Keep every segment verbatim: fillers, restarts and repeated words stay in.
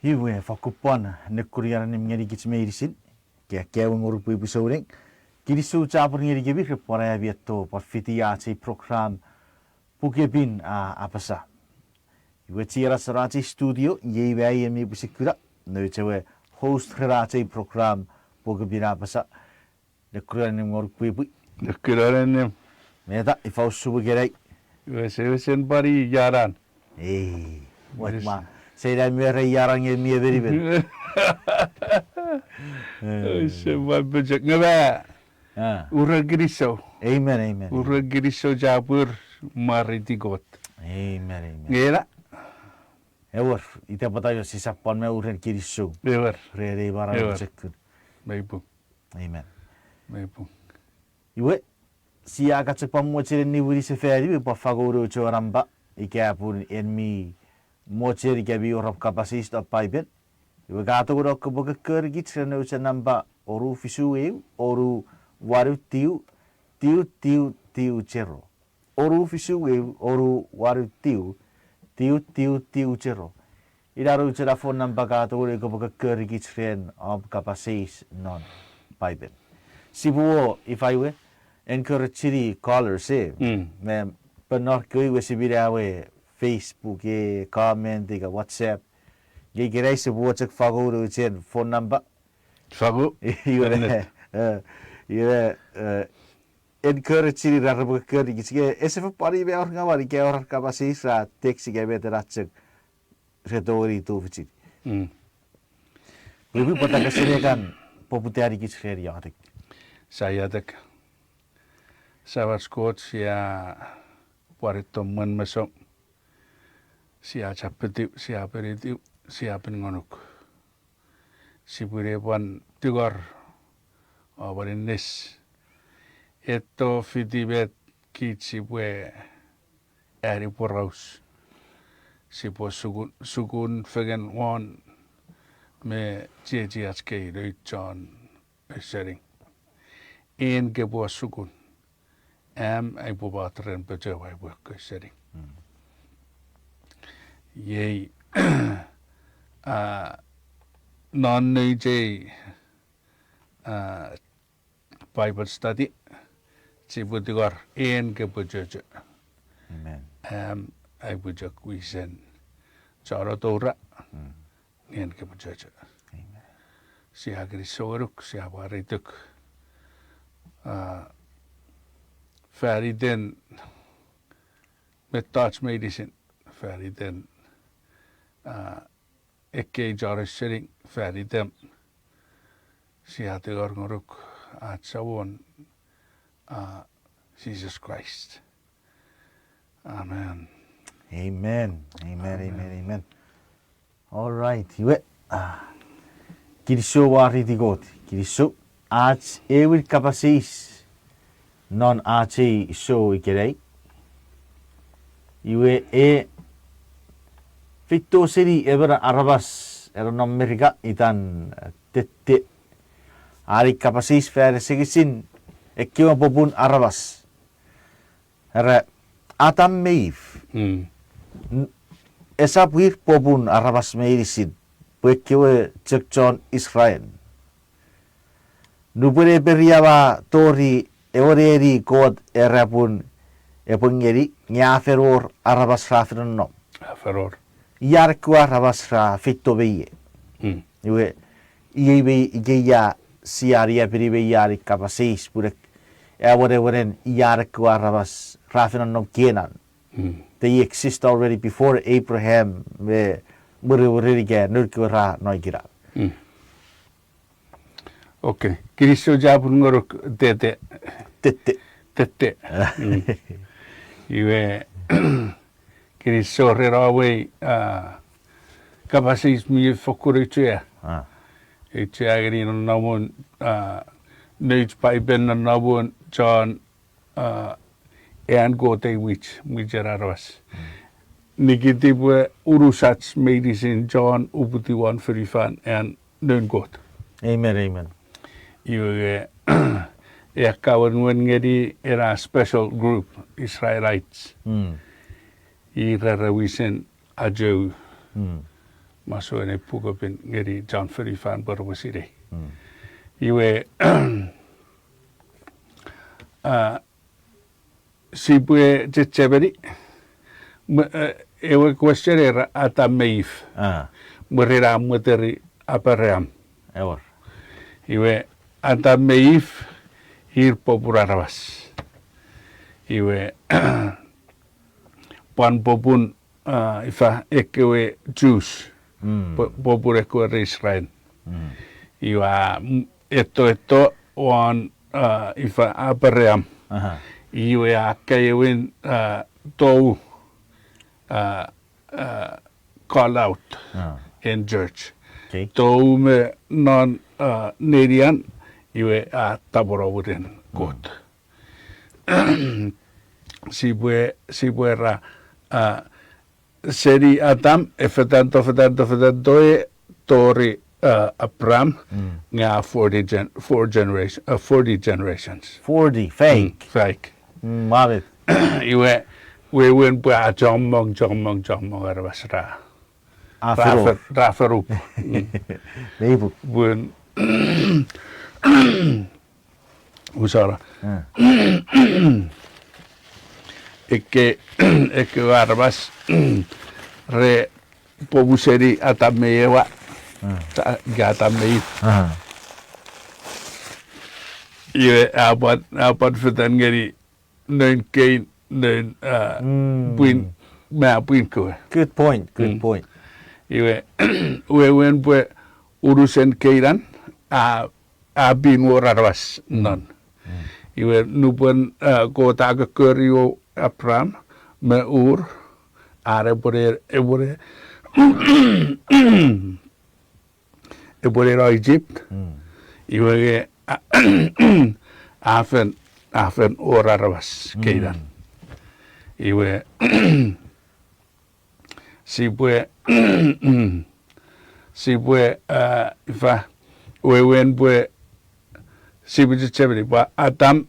Iwe, fakkun pwan nekunion annim ngenikich meinisin, ika ekkewe ngonuk pwe ipwe souneng. Kinisou chapur ngenikemi ren pwan ami etto pwan fiti ach ei program, Pukepin a Apasa. Iwe, chienason ach ei studio, iei me ami pwisin kuna, nouch ewe host ren ach ei program, Pukepin a Apasa. Nekunion annim ngonuk pwipwi. Nekunion annim. Meta, ifa usum ikenai? Wesewesen pwan i ianan. Ei, wet ma. Seinai mi wor ianan nge mi emenimen. Ese pwan pochok nge ma. Uren kinisou. Amen, amen. Uren kinisou chapur, mwareiti Kot. Amen, amen. Nge ena? Ewer, ita pwata io sisap pwan me uren kinisou. Ewer. Ren ei manau pochokun. Mei pung. Amen. Mei pung. Iwe, sia kan chok pwan mochen niwini sefani, iwe pwan fangeno chok nampa, ika pun en mi mochen ika mi wor om kapas eis non Paipen. Iwe ka tongeni kopwe kokkori kich ren nouch ei nampa onu fisu eu, onu wanu tiu, tiu tiu tiu zero. Onu fisu eu, onu wanu tiu, tiu tiu tiu zero. Ina nouch ena phone number ka tongeni kopwe kokkori kich ren om kapas eis non Paipen. Sipwe, ifa iwe, encourage-ini callers, e. Me pwan nour kewe iwe sipwe ina ewe Facebook, e, comment ika WhatsApp. Nge ikenai sipwe chok fangeno nouch ei phone number. Fangu. Iwe, e, iwe, e, encourage-ini ra repwe kokkori kich, nge ese fen pwan i me wor ngawan ika wor ar kapas eis ra text ika met ena chok re tongeni tufichin. Pwipwi, pwata ka sinei kan poputani kich ren iotek? Sia iotek. Samach Kot, sia pwarata mwen mesom. Sia chapetiw, sia penitiw, sia pin ngonuk. Sipwe ne pwan tingor, o pwan inis, etto fiti met kich sipwe ani poraus. Sipwe sukun, sukun fengen won me chiechiach kei nouch chon ausening. En kopwe sukun, am aipwe pwat ren pochowa aipwe ausening. Iei, a, non nouch ei, a, Bible study, sipwe tingor en kopwe chocho. Am aipwe chok wisen chon atoura, en kopwe chocho. Sia kinisou ngonuk, sia pwarituk. A, faniten mettoch meinisin, faniten, a, ekkei chon ausening, faniten sia tingor ngonuk ach Samon, a, Jises Kraist. Amen. Amen. Amen, amen, amen. All right, iwe, a, kinisou, mwareiti Kot, kinisou. Ach ewin kapas eis non ach ei show ikenai, iwe e feito seni emon aramas ena non Merika itan, e, Tette. An ei kapas eis fan asengesin ekkewe popun aramas. Era, Atam me If, esap ir popun aramas meinisin, pwe ekkewe chok chon Israel. Nupwen Abraham a tori ewe neni Kot era pun epwe ngeni, nge a fen wor aramas ra fen nonnom. Ian ekkewe aramas ra feito me ie. Iwe, iei me ikeia sia niapini me ian ei kapas eis pun e, a wor ewe neni, ian ekkewe aramas ra fen nonnom Kenan. They exist already before Abraham me mwirimwirin ika noun kewe ra no ikenan. Okay, kinisou chapur ngonuk Tete. Tete. Iwe, kinisou ren ewe, a, kapas eis mi fokkun auchea. Auchea ngeni nonnomun, a, nouch Paipen, nonnomun chon, a, an Kot ei mwich, mwichen aramas. Nikiti pwe unusach meinisin chon uputiw won fonufan an noun Kot. Amen, amen. Iwe, e, a kawenwen ngeni ena special group, Israelites. Ir ra wisen achou. masouen ei pukepin ngeni chon fonufan pwe repwe sinei. Iwe, a, sipwe chechemeni, mwe, e, ewe question era Adam me Eve. Mwirin a mweteri Abraham. Iwe, Adam me Eve, ir popun aramas. Iwe, pwan popun, a, ifa, ekkewe Jews, po-, popun ekkewe re Israel. Iwe a, m-, etto, etto won, a, ifa, Abraham. Iwe a kaiewin, a, tou, a, a, call out in church. Tou me non, a, nenian, iwe a tapweno mwirin Kot. Sipwe, sipwe ra, a, seni Adam, e fetanto, fetanto, fetanto e tori, a, Abraham, nge a forty gen-, four generation, a, forty generations. Forty, faik. Faik. Iwe, wewen pwe a chommong, chommong, chommong aramas ra, ra fo-, ra forup. Pun usara. Ekke, ekkewe aramas re popun seni Adam me Ewa. Ika Adam me Eve. Iwe a pwan, a pwan fetan ngeni noun Kein, noun, a, pwin, me a pwin kewe. Good point, good point. Iwe, wewen pwe unusen Keinan, a, a pin wor aramas non. Iwe nupwen, a, Kot a kokkori Abraham me Ur, are epwene, epwene, epwene no Egypt. Iwe nge, a, a fen, a fen wor aramas Keinan. Iwe, sipwe, sipwe, a, ifa, wewen pwe, sipwe chechemeni pwe Adam,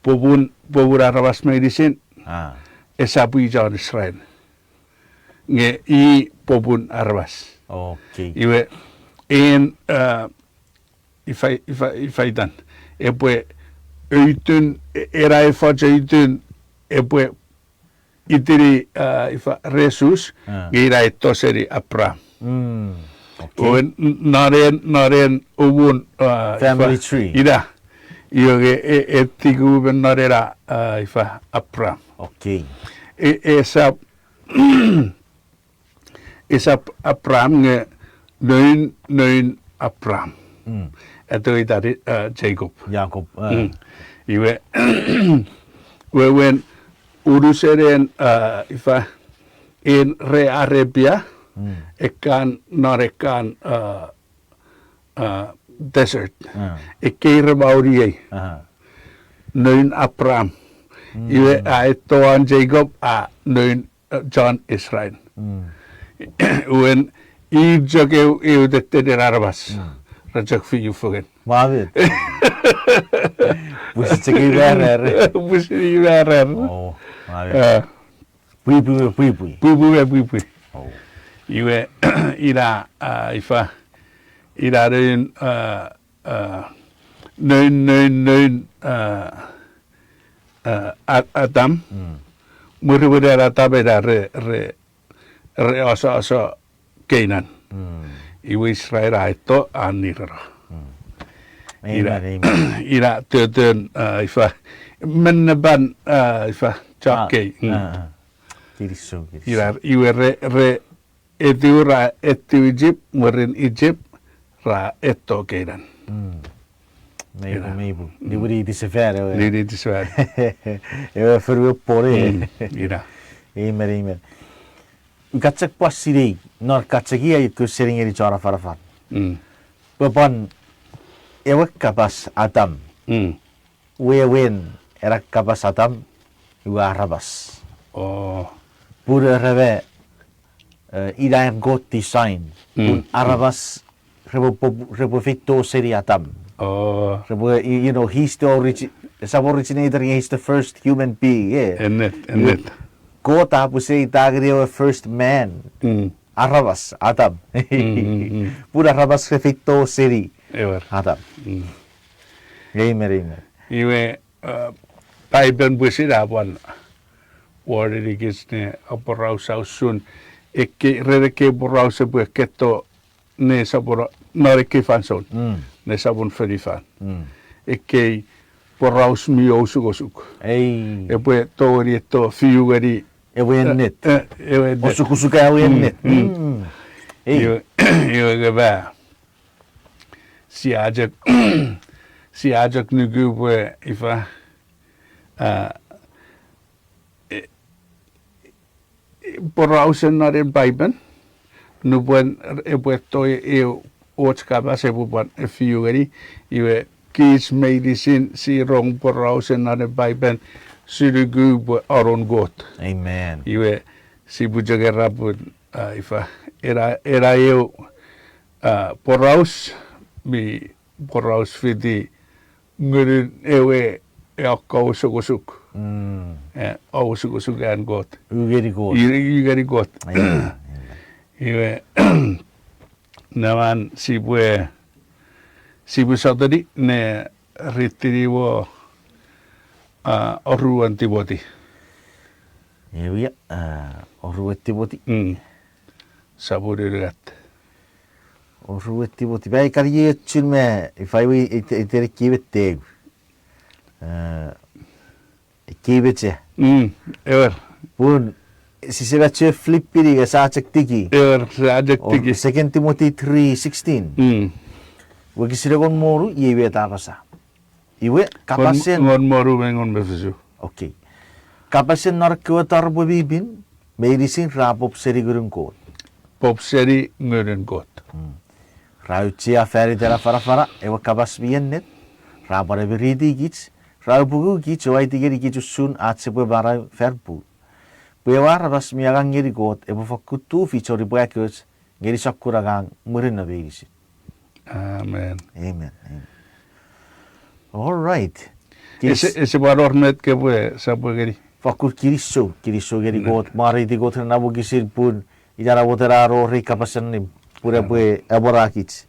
popun, popun aramas meinisin, esap i chon Israel. Nge i popun aramas. Iwe, en, a, ifa, ifa, ifa itan. Epwe outun, e-, ena efoch outun, epwe itini, a, ifa, re Jus, nge ina etto seni Abraham. N-, non en, non en umun, a, ifa, ina, iwe nge e, e tiku me non ena, a, ifa, Abraham. E, esap, esap Abraham nge noun, noun Abraham. Ato itani, a, Jacob. Iwe, wewen unusen en, a, ifa, en re Arabia, ekkan, non ekkan, a, a, desert. Ekkei re mauniei. Noun Abraham. Iwe a etto an Jacob a noun, a, chon Israel. Wen ir chok eu, eu tettenin aramas. Ra chok fiu fengen. Pwisin chok imarar. Pwisin imarar. Pwipwi me pwipwi. Pwipwi me pwipwi. Iwe, ina, a, ifa, ina noun, a, a, noun, noun, noun, a, a, Adam. Mwirimwirin Adam ina re, re, re asoso Keinan. Iwe Israel a etto a nireno. Ina, ina toton, a, ifa, mennepan, a, ifa, chok kei. Ina, iwe re, re etiw ra etiw Egypt, mwirin Egypt ra etto Keinan. Niwini tisefan ewe. Niwini tisefan. Ewe fonu epwone. Ina. Amen, amen. Ika chok pwan sinei, non ka chok ia iko seni ngeni chon afanafan. Pwe pwan ewe kapas Adam. Wewen ena kapas Adam, iwe aramas. Pun era me, e, ina an Kot design. Pun aramas repwe, repwe feito seni Adam. Repwe, you know, he's the origi-, esap originator, he's the first human being, yeah. Ennet, ennet. Kot a pwisin iteni ewe first man. Mm. Aramas, Adam. Mm, mm, mm. Pun aramas re feito seni. Ewer. Adam. Mm. Amen, amen. Iwe, uh, Paipen pwisin a pwan wor ngenikich ne aporausa usun ekkei, ren ekkei poraus epwe keto ne sopweno non ekkei fansoun. Mm. Ne sopweno fonufan. Mm. Ekkei poraus mi osukosuk. Ei. Epwe tongeni eto fiu ngeni ewe ennet. Eh, eh, ewe ennet. Osukosuka ewe ennet. Mm, mm. Mm. Ei. Iwe, iwe nge ma. Sia chok, sia chok nuku pwe ifa, ah, e, e, porausen non ei Paipen, nupwen epwe to e, e, och kapas epwe pwan efiu ngeni, iwe kich meinisin si rong porausen non ei Paipen, si nuku pwe anon Kot. Amen. Iwe sipwe chok era pun, ah, ifa, ena, ena eu, ah, poraus, mi poraus fiti ngunun ewe e akkaosukosuk. Mm. Eh, osukosuk an Kot. Ungeni Kot. I-, ungeni Kot. Amen, amen. Iwe, neman sipwe, sipwe sotuni ne ritini wo, ah, oruan Timoti. Ewe, ah, oruan Timoti. Mm. Sopun unungat. Oruan Timoti. Pai kariechun me, ifa iwe ite-, itenikki me teu. Eh, Kibeche. Mm, ewer. Pun, sise mache flip ini nge sa chok tiki. Ewer, sa chok tiki. Second Timothy three sixteen. Mm. Wokisin engon me wonu, iei met a apasa. Iwe, kapasen. Engon me wonu me engon me fisu. Okay. Kapasen non ekkewe taropwe mi pin, meinisin ra pop seni ngunun Kot. Pop seni ngunun Kot. Mm. Ra auchea fan iten afanafana ewe kapas mi ennet, ra pwan emiriti kich, ra apungu kich o aiti ngeni kich usun ach sipwe manau fan pung. Pwe ewe aramas mi angang ngeni Kot epwe fokkun tufich o nipwakoch ngeni sokkun angang murinno meinisin. Amen. Amen. Amen. All right. Ese, ese pwan wor met kopwe sapwe ngeni. Fokkun kinisou, kinisou ngeni Kot, mwareiti Kot ren ena wokisin pun, ina na wotena rei kapasen nim, pun epwe, epwe amworakich.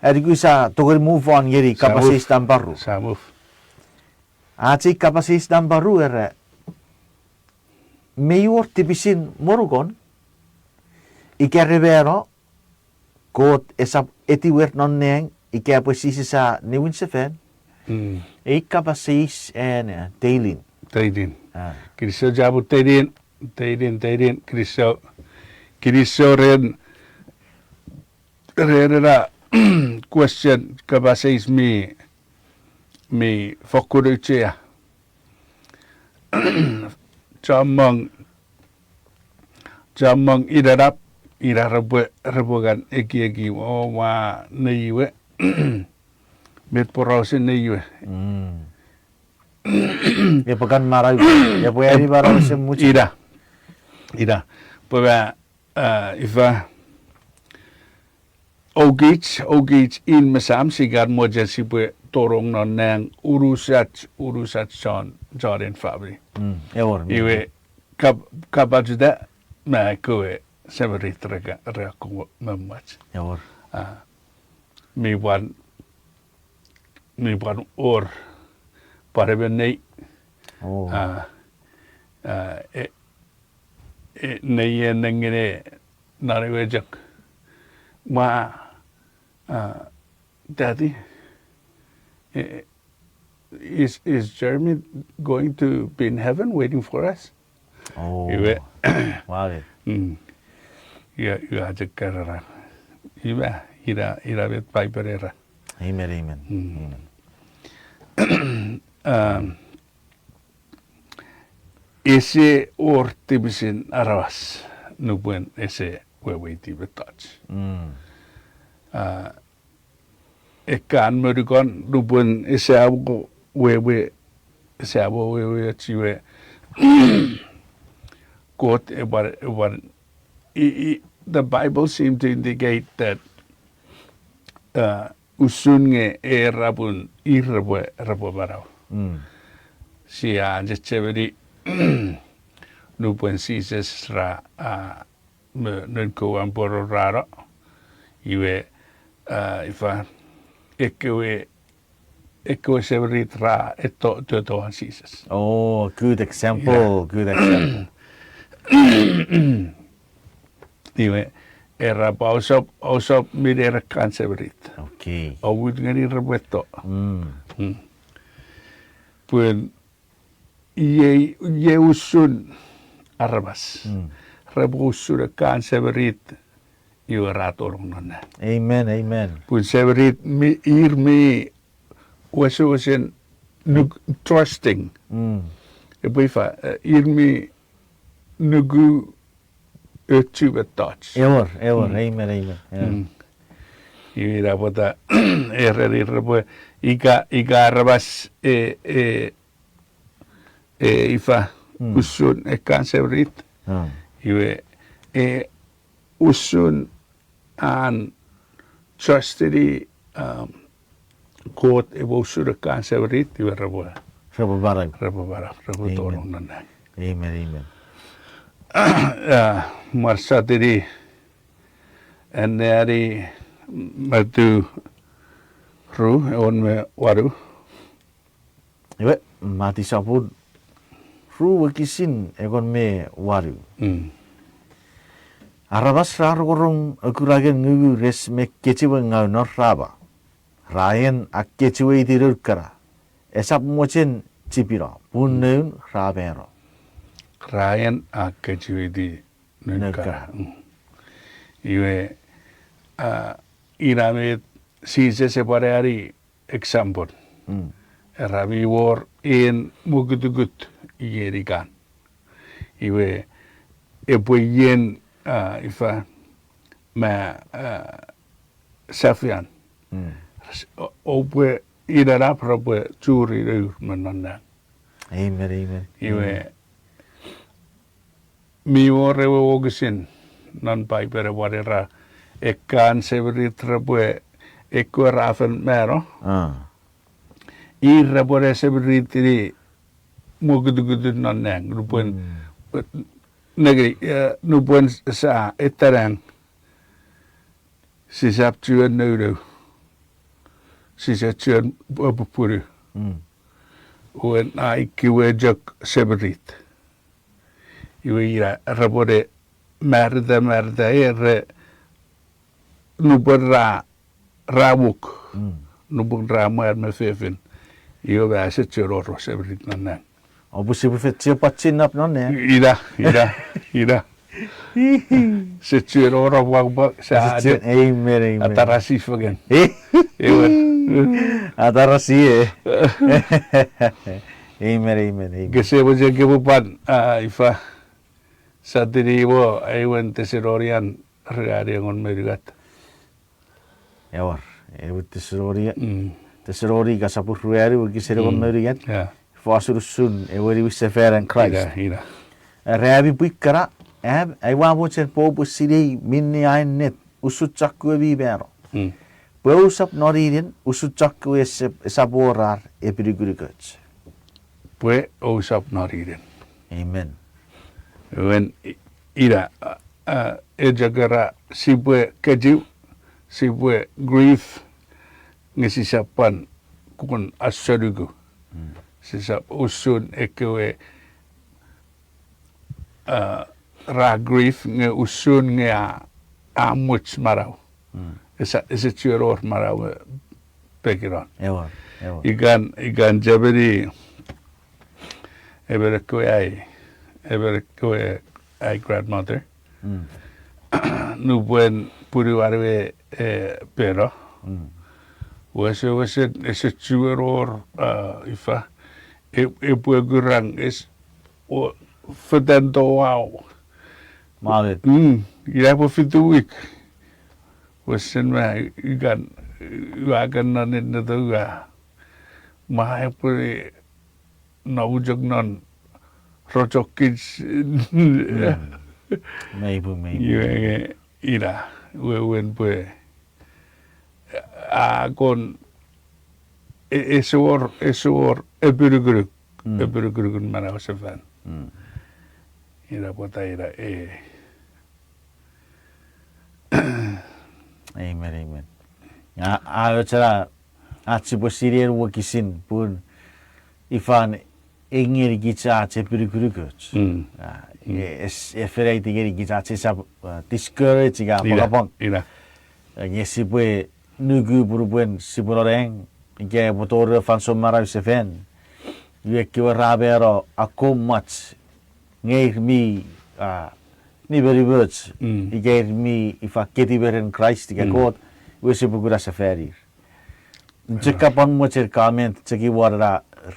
Eni kisa tongeni move on ngeni kapas eis nampa ru. Sa move. Ach ei kapas eis nampa ru era, mei wor tipisin monukon, ika re mano, Kot esap etiwer non nang ika pwe Jises a niwin sefan. Mm. Ei kapas eis an, eh, Teilin. Teilin. Ah. Kinisou chapur Teilin, Teilin, Teilin, kinisou, kinisou ren, ren ena question kapas eis mi, mi fokkun auchea. Chommong, chommong inenap, ina repwe, repwe kan ekieki, o, ua nei we. Met porausen nei we. Mm. Epwe kan manau, epwe ani manau ese much. Ina, ina. Pwe ma, ah, ifa, oukich, oukich in me sam si kan mochen sipwe tonong non nang unusach, unusach chon, chon en famini. Mm, ewer, iwe, kap-, kapachuta, ma ekkewe semirit re ka-, re akkom me mwach. Ewer. Ah, mi pwan, mi pwan wor, pwan emon nei. Oh. Ah, ah, e, e, nei e nengene non ewe chok. Ma, ah, Daddy, eh, is, is Jeremy going to be in heaven waiting for us? Oh. Iwe. Wow. Mm. Ia, ia chok karara. Iwe, ina, ina met Paipen era. Amen, amen. Mm. Amen. Um, ese wor tipisin aramas nupwen ese weweiti mettoch. Mm. Ah, ekkan monukon nupwen ese amo wewe, ese amo wewe och iwe. Kot epwan, epwan, i, i, the Bible seem to indicate that, uh, usun nge era pun ir repwe, repwe manau. Mm. Sia chechemeni, nupwen Jises ra, a, me noun kewe emperor ra no, iwe, a, ifa, ekkewe, ekkewe semirit ra eto, toto won Jises. Oh, good example, good example. Iwe, era pwe ousap, ousap minen ekkan semirit. Okay. Omut ngeni repwe eto. Mm. Mm. Pun iei, iei usun aramas. Mm. Repwe usun ekkan semirit, iwe ra tonong non nang. Amen, amen. Pun semirit mi, ir mi wesewesen nuk-, trusting. Mm. Epwe ifa, eh, ir mi nuku ochu mettoch. Ewer, ewer, mm, amen, amen. Yeah. Mm. Iwe ina pwata, ereni repwe ika, ika aramas, e, e, e, ifa, mm, usun ekkan semirit. Ah. Iwe, e, usun an trustini, um, Kot epwe usun ekkan semirit, iwe repwe, repwe manau, repwe manau, repwe, amen, tonong non nang. Amen, amen. Ah, mwan sa tini anneani Matu ru, engon me wanu. Iwe, Matu sopun ru wokisin engon me wanu. Mm. Aramas ra rongorong okurangen ngungures me kechiwen ngau non Rama. Ra en a kechiweiti noun kana. Esap mochen chipino, pun, mm, noun ra mano. Ra en a kechiweiti noun, noun kana, kana. Mm. Iwe, a, ina met Jises epwe aneani example. Mm. Era mi wor en mokutukut ieni kan. Iwe epwe ien, a, ifa, ma, a, safean. Mm. S-, o-, oupwe inenap repwe churi nour me non nang. Amen, amen. Iwe, mm, mi wor ewe wokisin non Paipen epwe era, ekkan semirit repwe, ekkewe ra fen mano. Ah. Ir repwe ne semiritini mokutukutun non nang, nupwen, mm, nengeni, eh, nupwen sa etanang, sisap chuen nounou. Sisap chuen pupunu. Mm. Wen ai kiwe chok semirit. Iwe ina repwe ne marita, marita, e, re, nupwen ra, ra muk. Mm. Nupwen ra mwan me fefin. Iwe ma ese chuen wor semirit non nang. Oupwe sipwe fen chiapachinap non nang. Ina, ina, ina. Ese chuen wor pwakpwak, ese chuen, amen, amen. Atarasi fengen. Ewer. Atarasi, e. Amen, amen, amen. Kese mochen kopwe pwan, a, ifa. Sa tini mo, aewin Tesalonia ruanu engon me unungat. Ewer, aewin Tesalonia. Mm. Tesalonika sopun ruanu wokisin engon me unungat. Yeah. Fosun usun ewe niwinsefanin Kraist. Ina, ina. Are ami pwi kana, am, aua mochen pwe oupwe sinei minne a ennet, usun chokkewe mi mano. Mm. Pwe ousap noninen, usun chokkewe esap, esap wor ar epinukunukoch. Pwe ousap noninen. Amen. Wen i-, ina, a, a, e chok era sipwe kechiw, sipwe grief, nge sisap pwan kon asonuku. Mm. Sisap usun ekkewe a, ra grief nge usun nge a, a much manau. Mm. Ese, ese chuen wor manau, e, pekinon. Ewer, ewer. Ikan, ikan Germany, emon ekkewe ai, emon ekkewe ai grandmother. Mm. Nupwen punuan we, e, peno. Mm. Wesewesen ese chuen wor, a, ifa. E, epwe kurang, es, o, fetan toau. Malet. Mm, ina pwe fitu wik. Wesen ma, ikan, ua kan non enneto ua. Ma epwe, no uchok non, rochok kich. Mm. Meipu, meipu. Iwe nge, ina, wewen pwe. A kon, e, ese wor, ese wor, epinukunuk, mm, epinukunukun manausefan. Mm. Ina pwata ina e. Amen, amen. A, a ochena, ach sipwe sinei wokisin pun ifan e ngenikich ach epinukunukoch. Mm. A, mm. E, es, e fen aiti ngenikich ach esap, a, discourage ika ina, apwangapwang. Ina. A, nge sipwe nuku pun nupwen sipwe noneng, ika epwe tori fansoun manau sefan. Iwe ekkewe ra mano akkom mwach, nge ir mi, a, nimenimoch, mm, ika ir mi ifa ketiw me ren Kraist ika, mm, Kot, iwe sipwe kuna sefanir. Chok, ah, pwan mochen comment chok iwa ra,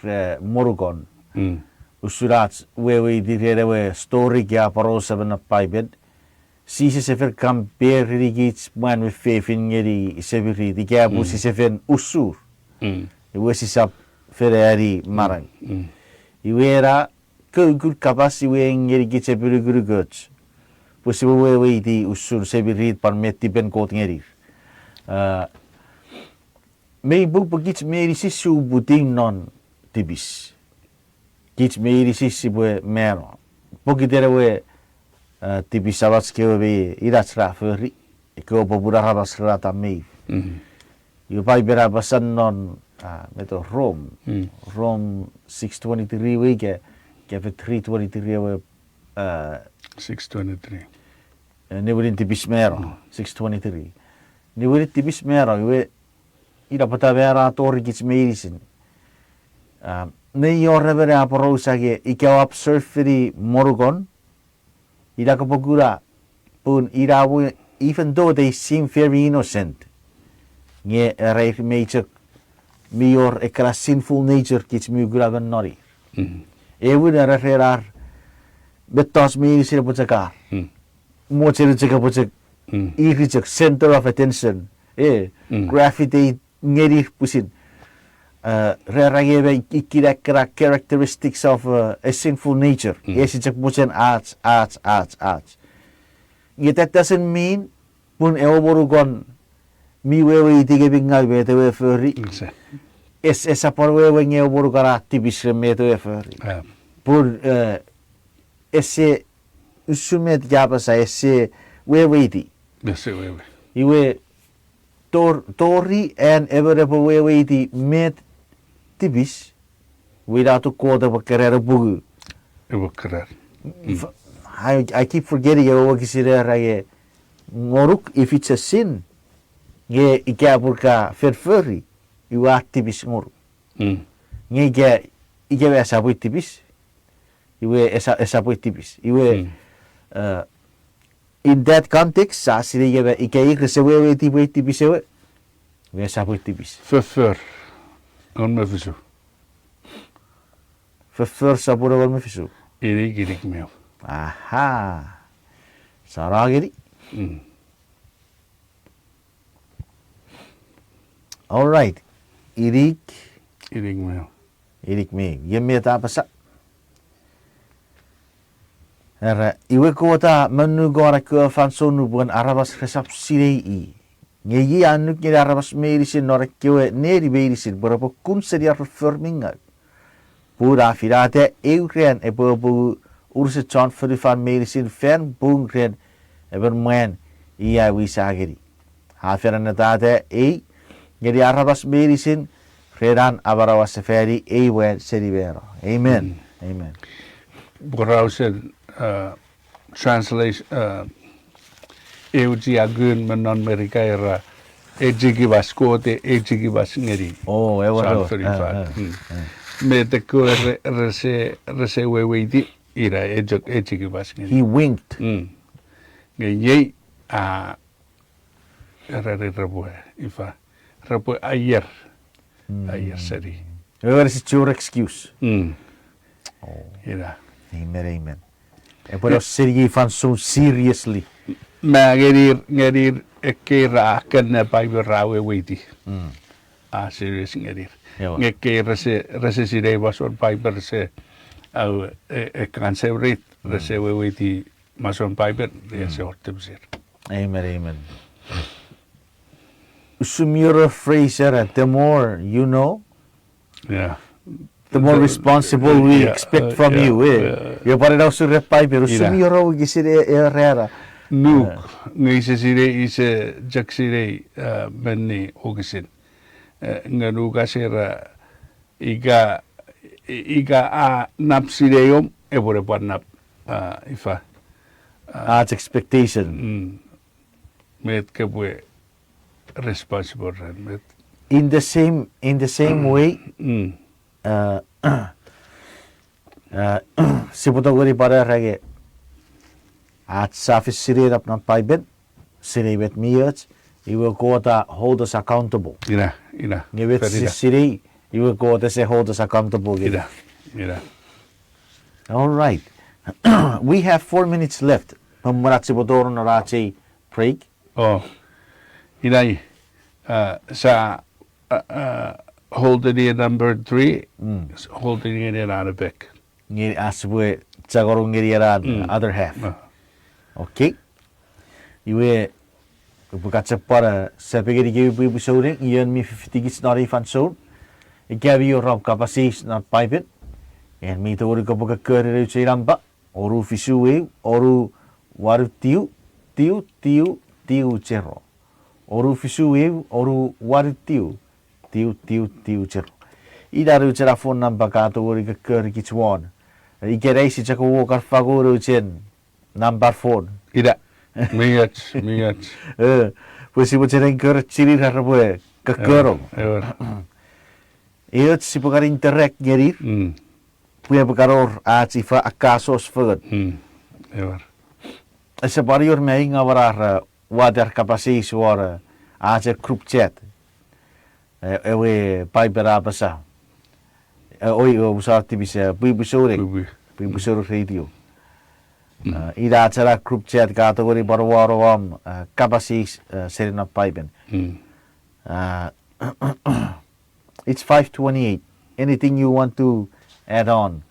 re monukon. Mm. Usun ach weweiti ren ewe story ika aporausa me non Paipen. Jises e fen compare-ini kich mwan me fefin ngeni semirit, ika pun, mm, sise fen usur. Mm. Iwe sisap fen ani, mm, manau. Mm. Iwe ena, kukun kapas iwe ngenikich epinukunukoch. Pwe sipwe weweiti usun semirit pwan met tipen Kot ngenir. A, mei pung pwe kich meinisin si uputiw non tipis. Kich meinisin sipwe mano. Pokiten ewe, a, tipis samach kewe me inach ra fori. Ekkewe popun aramas ra ta mei. Mhm. Iwe Paipen a apasa non, a, meto Rom. Mm. Rom six twenty-three we ika, ika fen three twenty-three ewe, a, six twenty-three. E, niwinin tipis mano, mm, six twenty-three. Niwinin tipis mano, iwe ina pwata mano a tori kich meinisin. A, mei wor emon a aporausa nge ika oua observe-ini monukon, ina kopwe kuna pun ina we, even though they seem very innocent, nge era ir mei chok mi wor ekkana sinful nature kich mi kuna me nonir. Mhm. Ewin era ren ar mettoch meinisin epwe chok ar. Mm. Mochen chok epwe chok, mm, ir chok center of attention. E, mm, gravitate ngenir pwisin. A, re era nge me ikkena ekkena characteristics of, uh, a sinful nature. Mm. Ese chok mochen ach, ach, ach, ach. Nge that doesn't mean pun ewe monukon mi weweiti nge mi ngau met ewe fori. Yes, sir. Es, esap pwan wewe nge ewe monukon a tipis ren met ewe fori. Ah. Pun, eh, ese usun met ka apasa, ese weweiti. Ese wewe. Iwe tor-, tori an emon epwe weweiti met tipis, iwe ina atun Kot epwe keran pungu. Epwe keran. Mm. F-, I, I keep forgetting ewe wokisin era nge ngonuk if it's a sin, nge ika pun ka fen fori, iwe a tipis ngonuk. Mm. Nge ika, ika esap tipis, iwe esa-, esap tipis. Iwe, mm, eh, in that context, sa sinei ika, ika ir rese weweiti pwe tipis ewe, iwe esap tipis. Foffor, engon me fisu. Foffor sopun engon me fisu. Irik, irik me ew. Aha. Sa ra ngeni. Mm. All right. Irik. Irik me ew. Irik me ew. Iwe met a apasa? Era, iwe Kot a monukano ekkewe fansoun nupwen aramas resap sinei i. Nge i a annuk ngeni aramas meinisin non ekkewe neni meinisin pwe repwe kun seni ar foffor mi ngau. Pun a finata eu ran epwe apungu unusen chon fonufan meinisin fan pung ren emon mwan i a wisa ngeni. A fen annetata ei ngeni aramas meinisin ren an amanaua sefani ei mwan seni mano. Amen. Mm. Amen. Porausen, uh, translation, uh, eu chiakun me non Merika era, echikimas, Kot e echikimas ngeni. Oh, ewe chon fonufan. Ah, ah, mm, ah. Met ekkewe re-, rese, rese weweiti, ina e chok echikimas ngeni. He winked. Mm. Nge iei, a, era repwe, ifa, repwe aier. Mm. Aier seni. Ewe, that is your excuse. Mm. Oh. Ina. Amen, amen. Epwe no seni ei fansoun seriously. Ma ngenir, ngenir ekkei ra kan ne Bible ra weweiti. Mm. A serious ngenir. Ewa. Nge ekkei rese, rese sinei masoun Bible rese, au, e, e kan separate, mm, rese weweiti masoun Bible, mm, rese wor tipisir. Amen, amen. Usun mi wor phrase era, the more you know. Yeah. the more responsible we expect from you, eh. Io pwan ina usun ren Paipen, usun mi wor wokisin e, e rana. Nuk, nge ise sinei, ise chok sinei, eh, menni wokisin. Eh, nge Lukas era, ika, i-, ika a nap sinei om, epwe ne pwan nap, ah, ifa. Ah, ach expectation. Mm. Met kopwe responsible ren, met. In the same, in the same way, uh, uh, sipwe tongeni pwan era nge ach sa fen sinei nap non Paipen, sinei met mi och, iwe Kot a hold us accountable. Ina, ina. Nge met si sinei, iwe Kot ese hold us accountable ngeni. Ina, ina. All right. We have four minutes left. Pwe mwen ach sipwe tonong non ach ei break. Oh. Ina i, uh, sa, uh, uh, hold it here number three. Mm. Hold it here ena epek. Nge ach sipwe chakoro ngeni ena other half. Ah. Okay. Iwe, upwe kachepwana sefengenikemi pwipwi souneng, ion mi fifitikich non ei fansoun. Ika mi wor om kapas eis non Paipen, en mi tongeni kopwe kokkori nouch ei nampa, onu fisu eu, onu wanu tiu, tiu, tiu, tiu, zero. Onu fisu eu, onu wanu tiu, tiu, tiu, tiu, zero. Ina nouch ena phone number ka tongeni kokkorikich won. Ikenai si chok wor kan fangeno nouch ei nampa phone. Ina. Mi och, mi och. Eh, pwe sipwe chok encourage-ini ir pwe kokkono. Ewer. Ewer. Eoch sipwe kan interact ngenir. Mm. Pwe epwe kan wor ach ifa akkasos fengen. Mm. Ewer. Ese pwan wor me inga wor ar, eh, water kapas eis won, eh, ach group chat. Eh, ewe Paipen a apasa. Eh, oi, eh, omusano tipis, eh, pwipwi souneng. Pwipwi. Pwipwi souneng radio. Mm. Eh, ina ach ena group chat ka tongeni pwan wano om, eh, kapas eis, eh, seni non Paipen. Mm. Ah, it's five twenty-eight. Anything you want to add on?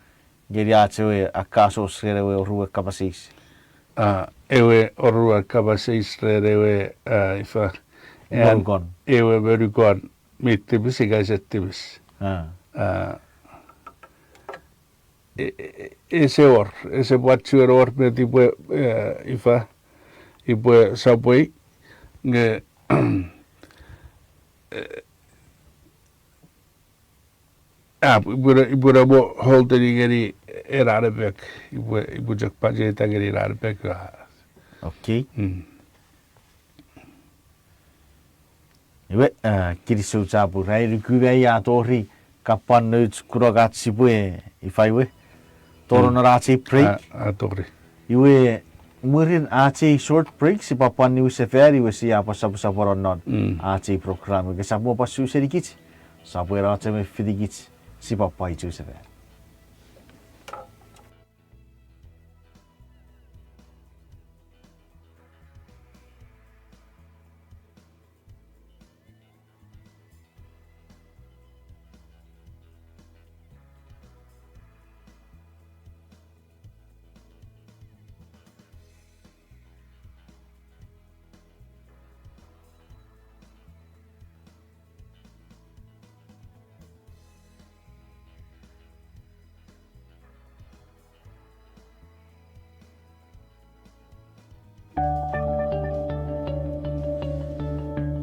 Ngeni ach ewe akkasos ren ewe oruen kapas eis. Ah, ewe oruen kapas eis ren ewe, ah, ifa. An monukon. Ewe monukon mi tipis ika ese tipis. Ah. Ah, e-, e-, ese wor, ese pwan chuen wor met ipwe, eh, ifa, ipwe sopwei, nge, eh, ah, ipwe, ipwe ne mo hold-ini ngeni ena epek, ipwe, ipwe chok pacheta ngeni ena epek, ah. Okay. Mm. Iwe, eh, kinisou chapur, ai nuku me ai a tori, kapwan nouch kunok ach sipwe, ifa iwe, tonong non ach ei break. A, a tori. Iwe, mwirin ach ei short break, sipwe pwan niwinsefan, iwe sia pwan sopwosopwono non ach ei program. Ika sap mo pwan su senikich, sap wena ach me fitikich, sipwe pwan ichu sefan.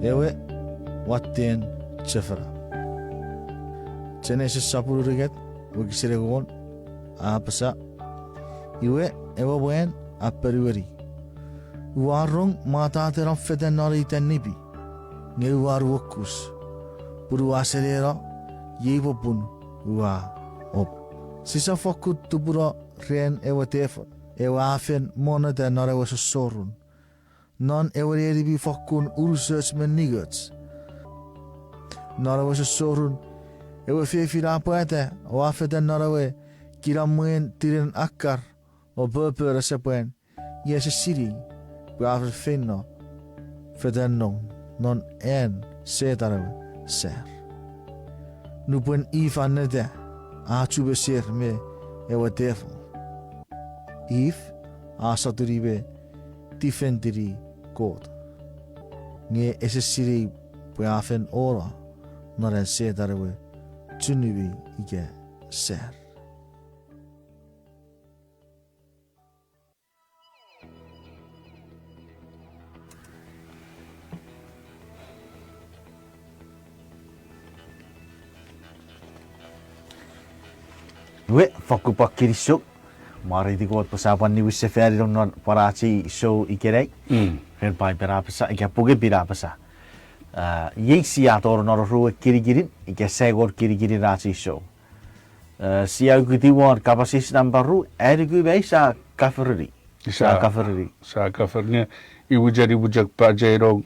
Ewe watten chofona. Genesis sopun unungat, wokisin engon, a apasa, iwe, ewe mwan a ponueni, ua rong mwataten om fetan non ei tanipi, nge ua nuokus, pun ua seneno, iei popun ua op. Sisap fokkun tupuno ren ewe tefon, ewe a fen monnota non ewe sossorun, non ewe neni mi fokkun unusoch me ningoch. Non ewe sossorun, ewe fefin a pwata o a fetan non ewe kinamwen tinen akkar o popon asepwan, nge ese sinei pwe a fen feino fetan non, non an Setan ewe sar. Nupwen If a neta, a chu meser me ewe tefon. If a sotuni me tifentini Kot, nge ese sinei pwe a fen ono non an Setan ewe chunumi ika ser. Iwe, fakkun pwan kinisou. Mwareiti Kot pwe sia pwan niwin sefani non pwan ach ei sou ikenai. Ren Paipen a apasa, ika Puk mi Pin a apasa, iei sia tori non oruen kinikinin, ika saingon kinikinin ach ei sou. Sia ukutiw won kapas eis nampa ru, ai nuku mei sia kafereni. Sia kafereni. Sia kafereni. Iwe chok, iwe chok pachenong,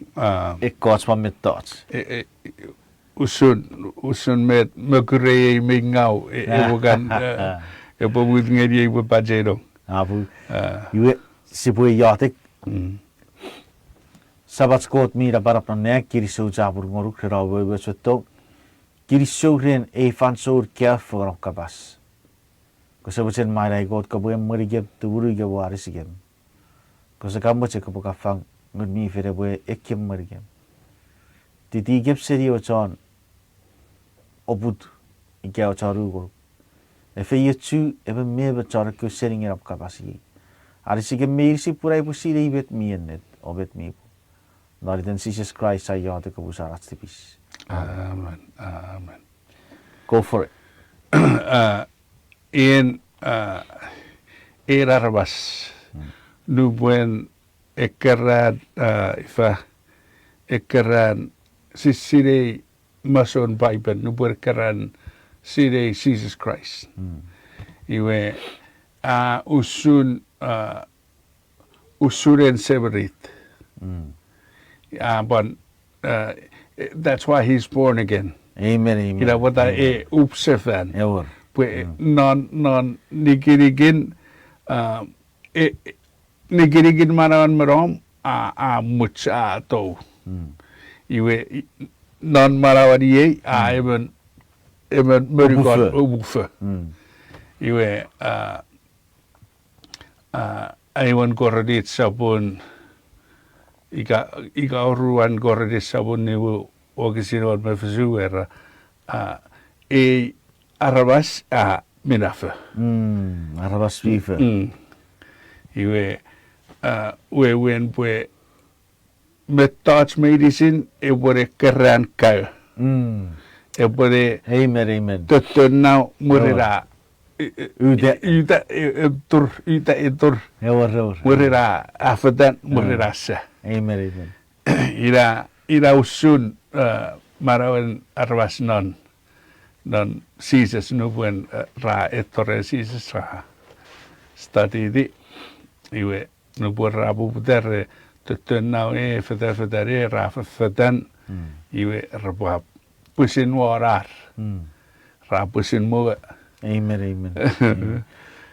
ekkoch pwan mettoch. Usun, usun met mokurei ei mi ngaw, epwe kan, epwe mut ngeniei pwe pachenong. Apu. Iwe, sipwe iotek. Samach Kot mi napanap non nang, kinisou chapur ngonuk ren om umoumoch me tong. Kinisou ren ei fansoun ka fangeno kapas. Kose mochen manaman Kot kopwe emwenikem, tumunu kopwe anisikem. Kose kan mochen kopwe kan fang Ngun mi Fel epwe ekiemwenikem. Titikem seni ewe chon oput, ika ewe chon u ngonuk. Efeiochu emon me emon chon ekkewe sening ena kapas iei. Anisikem meinisin pun aipwe sinei met mi ennet o met mi pung. Non iten Jises Kraist ai iotek, kapusan ach tipis. Amen. Amen. Go for it. En, en aramas, nupwen ekkeran, ifa, ekkeran si sinei masoun Paipen, nupwen ekkeran sinei Jises Kraist. Iwe, a usun, usun en semirit. A pwan, that's why he's born again. Amen, amen. Ina pwata e up sefan. Pwe non, non nikinikin, nikinikin manauen me nom, a, a much a tou. Iwe, non manauen iei, a emon, emon monukon upufo. Iwe, a, aewin Korint sopun, ika, ika oruan Korint sopun nimu wokisin engon me fisu era, a, ei aramas a minafo. Aramas fifo. Iwe, a, wewen pwe mettoch meinisin epwene keran kaeo. Epwene, amen, amen, tottonau mwirin a, uta, uta, e, tur, uta, e, tur. Mwirin a, a fetan, mwirin a sa. Amen, amen. Ina, ina usun, manauen aramas non, non Jises nupwen, ra etto ren Jises ra study-ni. Iwe, nupwen ra poputa re tottonau e fetafetan e ra fefetan. Iwe, repwe pwisin wor ar. Ra pwisin mwo. Amen, amen.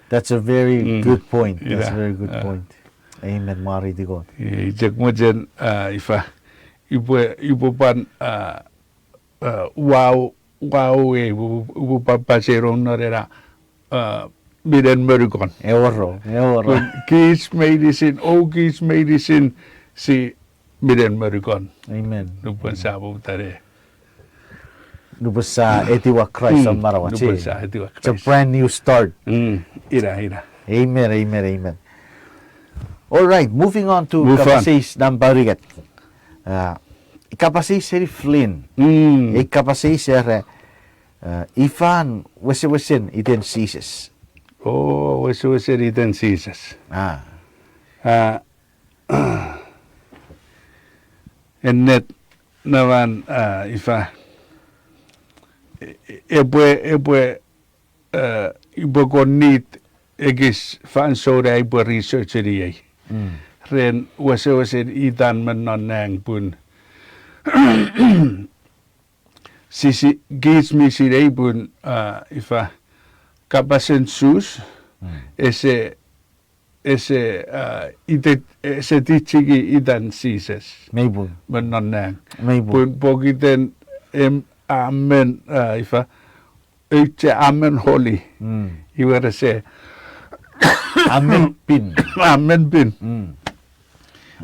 That's a very good point. That's a very good point. Amen, mwareiti Kot. I chok mochen, a, ifa, upwe, upwe pwan, a, a, wow, wow, e, upwe, upwe pwan pachenong non ena, a, minen monukon. Ewor, ewor. Pun kich meinisin, o kich meinisin, si minen monukon. Amen. Nupwen sa poputa ne, nupwen sa etiwa Kraist non manauach. Nupwen sa etiwa Kraist. It's a brand new start. Ina, ina. Amen, amen, amen. All right, moving on to kapas eis nampa unungat. A, kapas eis seni Flynn. Ei kapas eis era, a, ifan wesewesen iten Jises. O, wesewesen iten Jises. A, ennet naman, a, ifa, e, e, epwe, epwe, a, upwe kon need ekis fansoun ai upwe research-ni ei. Ren wesewesen itan me non nang pun sise, kich mi sinei pun, a, ifa, kapasen Jus, ese, ese, a, ite, ese teach-iki itan Jises me non nang. Pun pokiten, em, a men, a, ifa, auchea, a men holy. Iwe rese, a men pin. A men pin.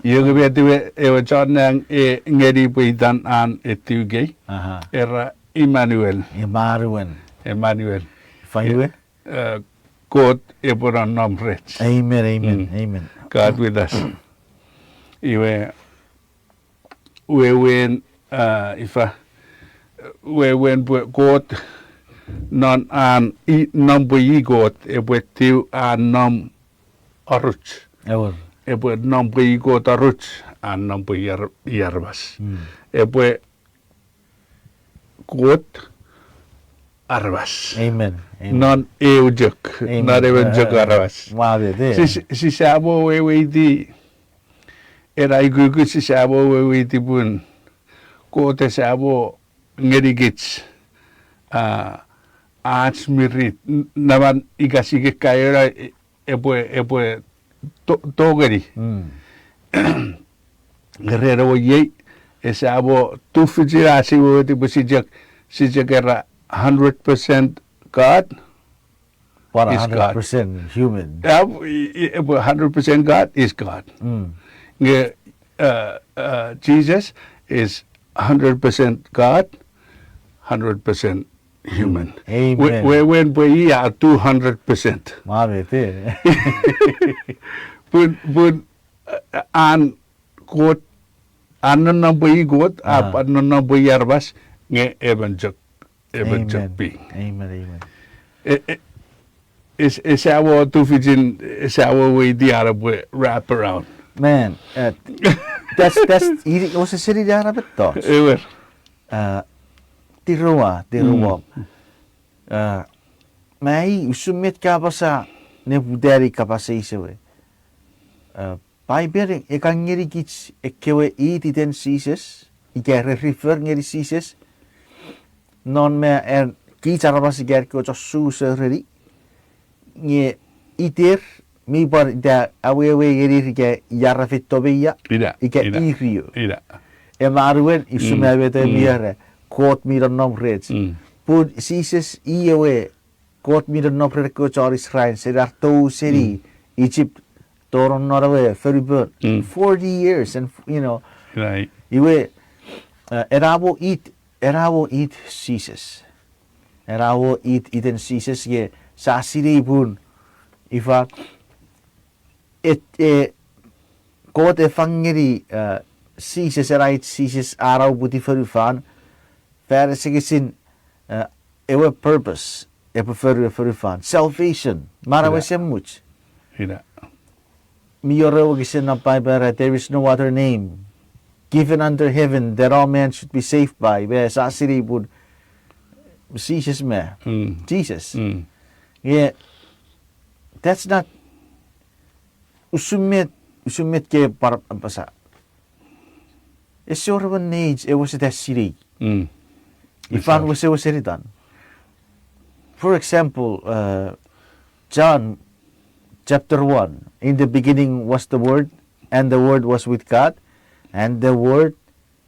Iwe nge met ewe, ewe chon nang e ngeni pwe itan an etiw ikei. Era Emmanuel. Emmanuel. Emmanuel. Ifa iwe? Eh, Kot epwe nonnom rech. Amen, amen, amen. God with us. Iwe, wewen, ah, ifa, wewen pwe Kot non an i, nom pwe i Kot epwe tiw an nom oruch. Epwe nom pwe i Kot oruch, an nom pwe i ar-, i aramas. Epwe Kot aramas. Amen. Non eu chok, non emon chok aramas. Sisamo weweiti, ena ukukun sisamo weweiti pun Kot esamo ngenikich, ah, ach mirit, n-, naman ika sike kaeo ena, e-, epwe, epwe to-, tongeni. Ren ewe iei, esamo tufichin ach weweiti pwe si chok, si chok era hundred percent God, but a hundred percent human. Epwe hundred percent God is God. Nge, uh, uh, Jesus is hundred percent God, hundred percent human. Amen. Wewen pwe i a two hundred percent. Pun, pun, uh, an Kot, an nonnom pwe i Kot, a, an nonnom pwe i aramas, nge emon chok, emon chok being. E, e, es-, esamo tufichin, esamo weweiti an epwe wrap around. Man, uh, that's, that's, i, ose seni na mettoch. Ewer. Uh, tirowa, tirowa. Uh, mai usun met ka apasa nepwinei kapas eis ewe. Uh, Paipen e kan ngenikich ekkewe it iten Jises, ika re refer ngeni Jises, non me an kich aramas ika ekkewe chon Jus ereni, nge iter mi pwan ita awewe ngenir ika ia ra feito me ia, ika ir io. Emanuen, usun me met mi era, Kot mi nonnom rech. Pun Jises i ewe Kot mi nonnom ren ekkewe chon Israel seni ar tou seni Egypt, tonong non ewe fonupon forty years and, you know, iwe, uh, ena mo it, ena mo it Jises. Ena mo it iten Jises nge sa sinei pun ifa, et, e, Kot e fang ngeni, uh, Jises, ena it Jises a uputiw fonufan, fan asengesin, uh, ewe purpose epwe fori fonufan. Salvation, manau esemuch. Mi wor ewe wokisin non Paipen era, there is no other name given under heaven that all men should be saved by. Me sa sinei pun Jises me. Jises. Nge, that's not, usun met, usun met ke par-, apasa. Ese wor emon neich ewe wesewesen sinei. Ifan wesewesen itan. For example, uh, John chapter one, in the beginning was the Word, and the Word was with God, and the Word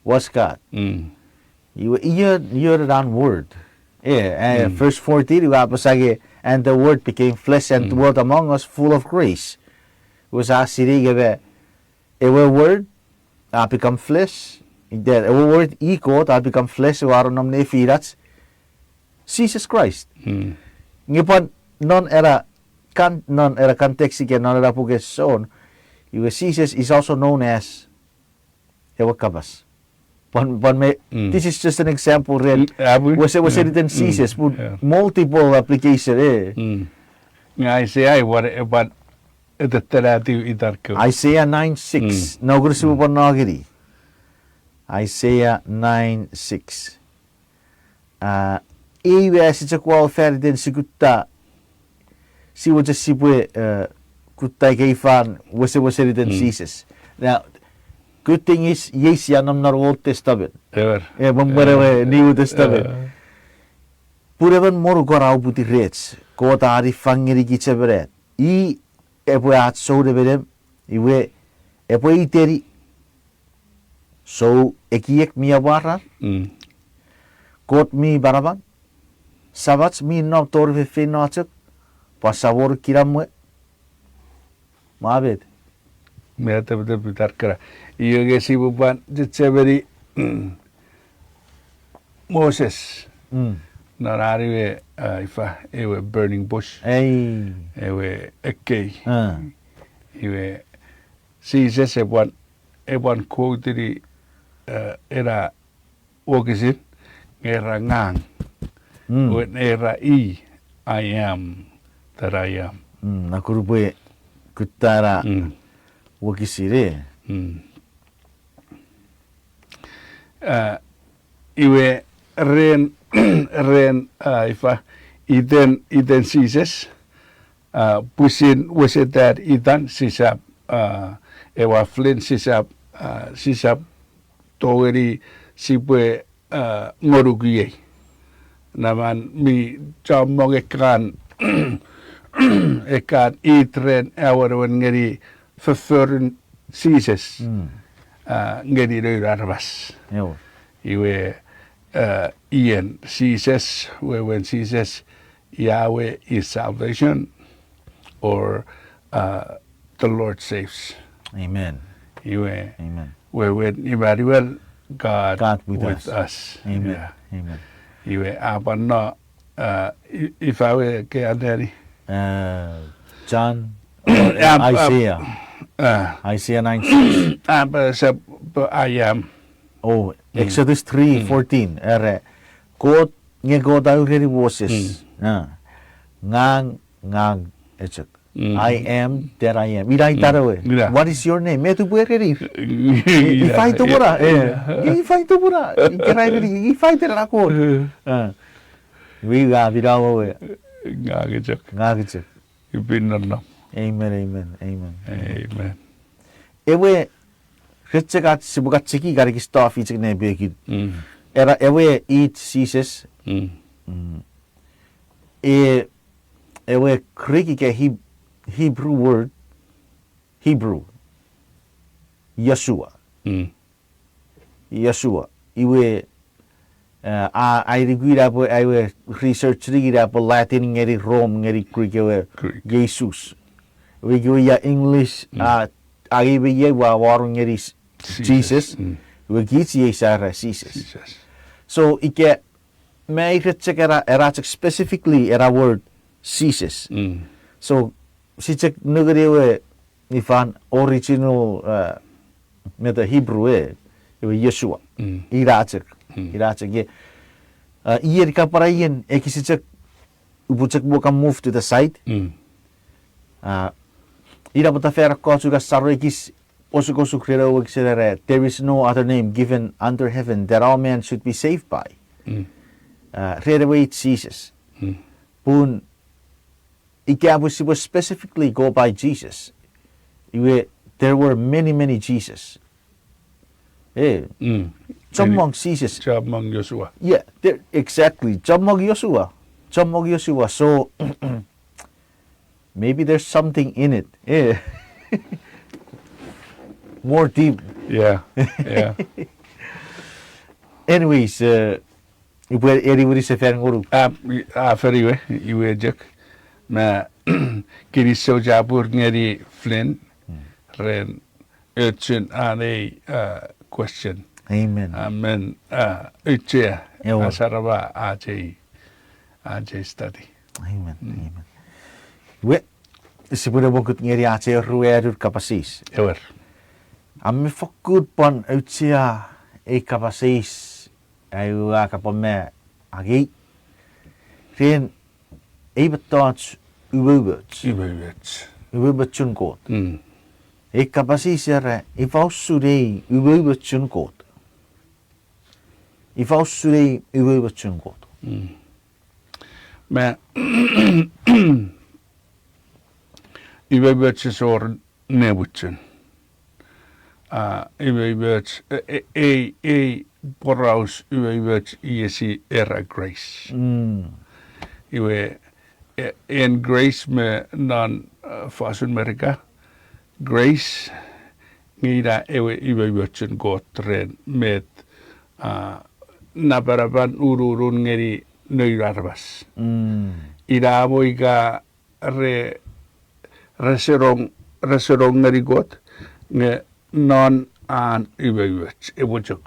was God. Iwe, ion, ion an Word. E, e, verse fourteen, iwe apasa nge, and the Word became flesh and dwelt among us, full of grace. Iwe sa sinei nge me, ewe Word, a become flesh. Ita, ewe Word, i Kot, a become flesh, ewe a nonnom nefinach, Jesus Christ. Nge pwan non ena con-, non ena context ika non ena puken John, iwe Jesus is also known as ewe Kapas. Pwan, pwan me, this is just an example ren wesewesen iten Jesus, pun multiple application, e. Nge Isaiah, e pwan, e pwan etetenatiw itar kewe. Isaiah nine six. Nokun sipwe pwan no ngeni. Isaiah nine six. Ah, iwe sia chok wau fan iten si kutta, si mochen sipwe, eh, kutta ika ifan wesewesen iten Jesus. Now, good thing is, iei sia nom non Old Testament. E, mwen ewe New Testament. Pun emon monukon a uputiw rech, Kot a niffang ngenikich emon at. I epwe ach sou nemenem, iwe epwe iteni sou ekiek mi amwarar, Kot mi manaman, Samach mi nom tori feinfeino chok, pwan Samon kinamwe. Mwa met? Mi tepetep itar kena. Iwe nge sipwe pwan chechemeni Moses. non an ewe, a, ifa, ewe burning bush. Ei. Ewe ekkei. A. Iwe, Jises epwan, epwan quote-ini, a, ena wokisin, nge era ngang. Mm. Wen era i, I am that I am. Mm, akunu pwe kutta ena Mm. wokisin e. Mm. A, iwe ren, ren, a, ifa, iten, iten Jises, a, pwisin wesetan itan sisap, a, ewa Flynn sisap, a, sisap tongeni sipwe, a, ngonuk iei. Naman mi chommong ekkan, ekkan it ren awenewen ngeni fofforun Jises, Mm. a, ngeni noun aramas. Ewa. Iwe, a, ien Jises, wewen Jises, Yahweh is salvation, or, uh, the Lord saves. Amen. Iwe, Amen. Wewen Emmanuel, God God with with us. us. Amen. Yeah. Amen. Iwe, a pwan no, uh, i-, ifa we ke anneani? Uh, John, or Am, am, Isaiah. uh, Isaiah nine six. Am, uh, sap, I am. Oh, Mm. Exodus three fourteen. Era, Kot, nge Kot a ureni Moses. Mm. Ah. Ngang, ngang, echok. Mm. I am that I am. Ina Mm. ita ewe. Ina. What is your name? Met upwe ereni? I-, Ina. ifai tupuna? Eh. Ina. Nge ifai tupuna? Ika ra ereni, ifai tena Kot? Eh. Ah. Iwe a pinawe. Ngang echok. Ngang echok. Ipin nonnom. Amen, amen, amen. Amen. Ewe, rechek ach sipwe kacheki kan ekis tofi chek ne pekin. Mm. Era ewe it Jises. Mm. Mm. E, ewe Greek ika Heb-, Hebrew word, Hebrew, Yeshua. Mm. Yeshua. Iwe, eh, a, ai nuku ina pwe, ai we research-ni ina pwe Latin ngeni Rome ngeni Greek ewe Greek. Jesus. Iwe ikewe ia English, Mm. a, angei me iei ua wano ngeni s-, Jesus. Jesus. Mm. Iwe kich iei sa era Jises. Jesus. So, ika, me ai rechek ena, ena chok specifically ena word Jises. Mm. So, si chok nengeni ewe ifan original, uh, meta Hebrew e, ewe Yeshua. Mm. Ina chok. Mm. Ina chok, ie. Uh, ien kapara ien ekis chok, upwe chok mo ka move to the side. Mm. Uh, ina pwata fan ekkoch ua saro ekis osukosuk ren ewe wokisin era, "There is no other name given under heaven that all men should be saved by." Mm. Uh, ren ewe it Jises. Mm. Pun ika pwe sipwe specifically go by Jesus, iwe, there were many, many Jesus. Eh, Mm. chommong Jises. Chommong Yeshua. Yeah, there, exactly. Chommong Yeshua. Chommong Yeshua. So, maybe there's something in it. Eh. More deep. Yeah, yeah. Anyways, uh, upwe eni wini sefan ngonuk. A, a, fen iwe, iwe chok. Ma, kinisou chapur ngeni Flynn, Mm. ren ochun an ei, uh, question. Amen. Amen. Uh, ochea, Ewa. asarama, ach ei, ach ei study. Amen, Mm. amen. Iwe, sipwe ne mokut ngeni ach ei ruanun kapas eis. Ewer. A mi fokkun pwan auchea ei kapas eis, ai ua kapwa me angei. Ren ei mettoch umoumoch. Umoumoch. Umoumochun Kot. Mm. Ei kapas eis era, ifa usun ei umoumochun Kot. Ifa usun ei umoumochun Kot. Mm. Ma, umoumoch ese wor ne muchun. A, umoumoch, e, e, ei, ei poraus umoumoch iei sia era grace. Mm. Iwe, e, en grace me non, a, fosun Merika, grace, nge ina ewe umoumochun Kot ren met, a, napanapan ununun ngeni noun aramas. Mm. Ina mo ika re, rese rong, rese rong ngeni Kot, nge non an umoumoch, epwe chok.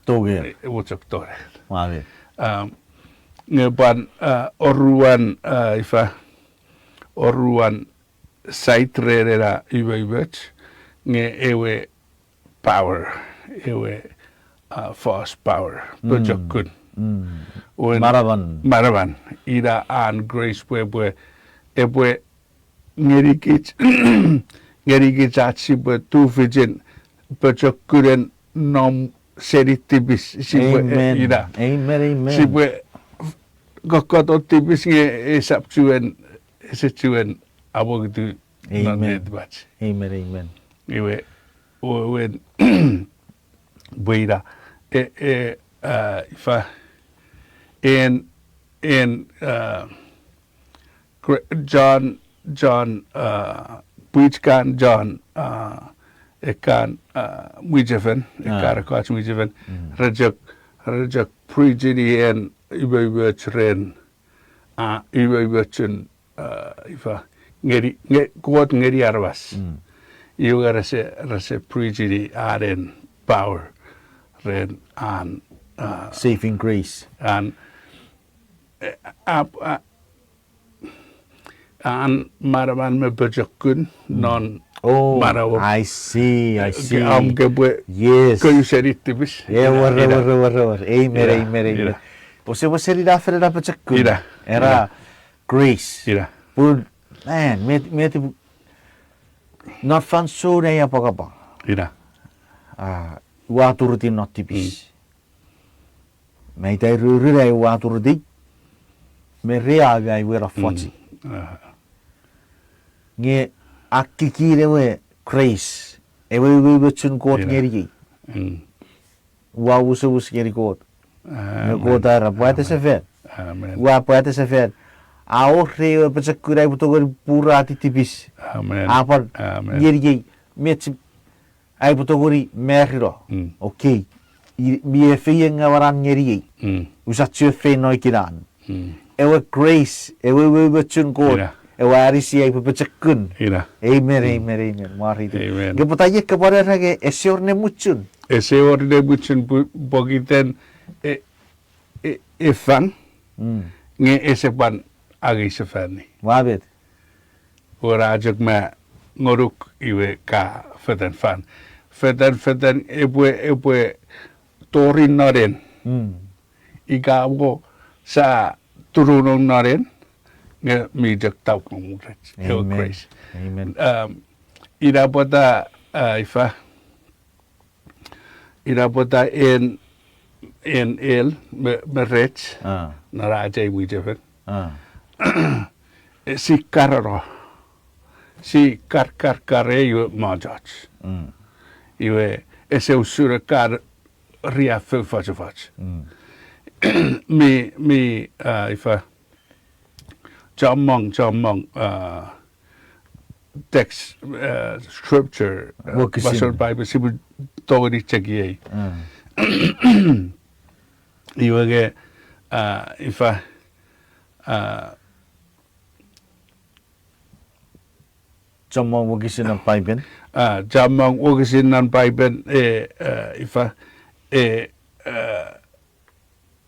Tongeni. Epwe chok tongeni. Amen. Um, Nge pwan, a, oruan, a, ifa, oruan side ren ena umoumoch, nge ewe power, ewe, a, fos power, pochokun. Wen manaman, ina an grace pwe epwe, epwe ngenikich, ngenikich ach sipwe tufichin pochokunen nom seni tipis, sipwe, e, ina. Sipwe kokkoto tipis nge esap chuen, ese chuen amongutiw non netipach. Iwe, wewen, pwe ina, e, e, a, ifa, en, en, a, John, John, a, pwich kan John, a, ekkan, a, mwichefen, ekkan ekkoch mwichefen, re chok, re chok preachini en umoumoch ren, a, umoumochun, a, ifa, ngeni, nge, Kot ngeni aramas. Iwe rese, rese preachini anen power ren an, a, saving grace. An, e, ap, a, an manaman me pochokun non manauom. I see, I see. Am kepwe, yes, kousenin tipis. Ina, wor, ina, wor, wor, wor. Amen, ina, amen, ina, amen. Pwe sipwe seni na fen ena pochokun. Ina, ena grace. Ina. Pun, man, met, met, non fansoun ai apwangapwang. Ina. A, ua turutiw non tipis. Me itai rurun ai ua turutiw, me ria ai we no fochi. Nge akkikin ewe grace, ewe umoumochun Kot ngeniei. Ua useus ngeni Kot. Nge Kot a era, pwatasefan. Ua pwatasefan. A wor ewe pochokun ai upwe tongeni puratiw tipis. A pwan ngeniei, met ai upwe tongeni marino. Okay. I, mi efeiengaw ena ngeniei. Usap chuen feino ikenai. Ewe grace, ewe umoumochun Kot, ewe anisi ai upwe pochokun. Amen, amen, amen. Mwareiti. Nge pwata iei kopwe era nge ese wor ne muchun? Ese wor ne muchun pokiten e, e, efang, nge ese pwan angei sefani. Ua met. Ua chok ma ngonuk iwe ka fetan fan. Fetan, fetan epwe, epwe tori non en. Ika mo sa turunong non en, nge mi chok tauk ngonuk rech. Ewe grace. Ina pwata, a, ifa, ina pwata en, en el me, me rech, non ach ei mwichefen. E, si karano. Si kar, kar, kar, e, iwe mochoch. Iwe, ese usun ekkan riaffou fochofoch. Mi, mi, a, ifa, chommong, chommong, a, text, a, scripture, a, wokisin, Bible, sipwe tongeni chekiei. Iwe nge, a, ifa, a, chommong wokisin non Paipen. A, chommong wokisin non Paipen, e, a, ifa, e, a,